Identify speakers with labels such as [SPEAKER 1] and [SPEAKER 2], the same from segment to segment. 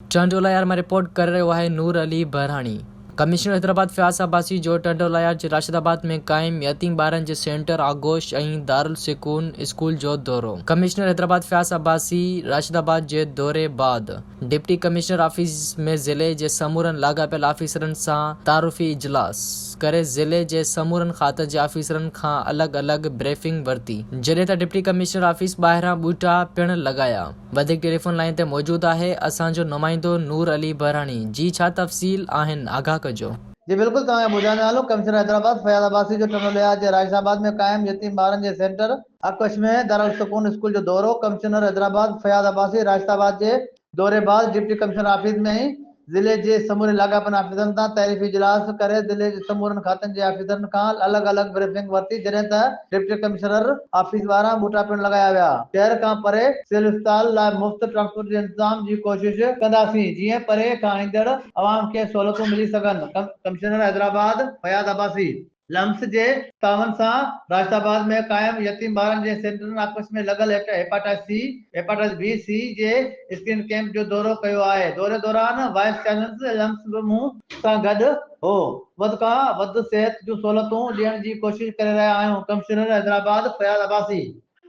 [SPEAKER 1] ٽنڊوالهيار مان رپورٽ ڪري رهيو آهي نور علي بهراڻي. ڪمشنر حيدرآباد فياض عباسي جو ٽنڊوالهيار جي راشد آباد ۾ قائم يتيم ٻارن جي سينٽر آغوش ۽ دارالسڪون اسڪول جو دورو ڪمشنر حيدرآباد فياض عباسي راشد آباد جي دوري بعد ڊپٽي ڪمشنر آفيس ۾ ضلعي جي سمورن لاڳاپيل آفيسرن سان تعارفي اجلاس ڪري ضلعي جي سمورن کاتن جي آفيسرن کان الڳ الڳ بريفنگ ورتي جڏهن ته ڊپٽي ڪمشنر آفيس ٻاهران ٻوٽا پڻ لڳايا. وڌيڪ ٽيليفون لائين تي موجود آهي اسان جو نمائندو نور علي بهراڻي جي ڇا تفصيل آهن آگاهه ڪجو.
[SPEAKER 2] جي بلڪل توهان کي ٻڌائيندا هلون ڪمشنر حيدرآباد فياض عباسي جو ٽنڊو لهيار جي رائش آباد ۾ قائم يتيم ٻارن جي سينٽر آڪش ۾ دارالسڪون اسڪول جو دورو ڪمشنر حيدرآباد فياض عباسي راشد آباد جي دوري بعد ڊپٽي ڪمشنر آفيس ۾ ئي ضلعي جي سموري لاڳاپن آفيسرن سان تعريفي اجلاس ڪري ضلعي جي سمورن کاتن جي آفيسرن کان الڳ الڳ بريفنگ ورتي جڏهن ته ڊپٽي ڪمشنر آفيس ٻاهران ٻوٽا پڻ لڳايا ويا. شهر کان پري سول اسپتال لاء مفت ٽرانسپورٽ جي انتظام جي ڪوشش ڪنداسين جيئن پري کان ايندڙ عوام کي سهولتون ملي سگهن، ڪمشنر حيدرآباد فياض عباسي. لمس جي تعاون سان راشد آباد ۾ قائم يتيم ٻارن جي سينٽرن آڪوش ۾ لڳل hepatitis C, hepatitis B, C جي اسڪرين ڪئمپ جو دورو ڪيو آهي. دوري دوران وائيس چانسلر لمس به مون سان گڏ هو. وڌ کان وڌ صحت جون سهولتون ڏيڻ جي ڪوشش ڪري رهيا آهيون، ڪمشنر حيدرآباد فياض عباسي.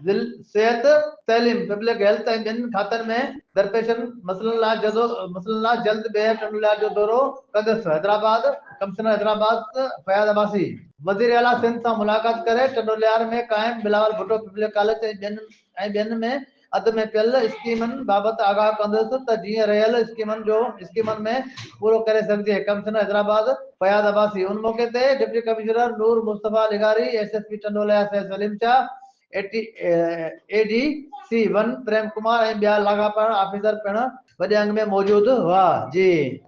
[SPEAKER 2] ضلع صحت، تعليم، پبلڪ هيلٿ ۽ ٻين کاتن ۾ درپيشن مسئلن لاء جزو مسئلن لاء جلد ٻيهر ٽنڊوالهيار جو دورو ڪندس، حيدرآباد، ڪمشنر حيدرآباد فياض عباسي. وزيراعليٰ سنڌ سان ملاقات ڪري ٽنڊوالهيار ۾ قائم بلاول ڀٽو پبلڪ ڪاليج ۽ ٻين ۽ ٻين ۾ اڌ ۾ پيل اسڪيمن بابت آگاهه ڪندس ته جيئن رهيل اسڪيمن جو اسڪيمن ۾ پورو ڪري سگهجي، ڪمشنر حيدرآباد فياض عباسي ان موقعي تي ڊپٽي ڪمشنر نور مصطفيٰ لغاري، S S P Tando Allahyar Syed Saleem Shah, A D C one Prem Kumar ۽ ٻيا لاڳاپيل آفيسر پڻ وڏي انگ ۾ موجود هئا. جي.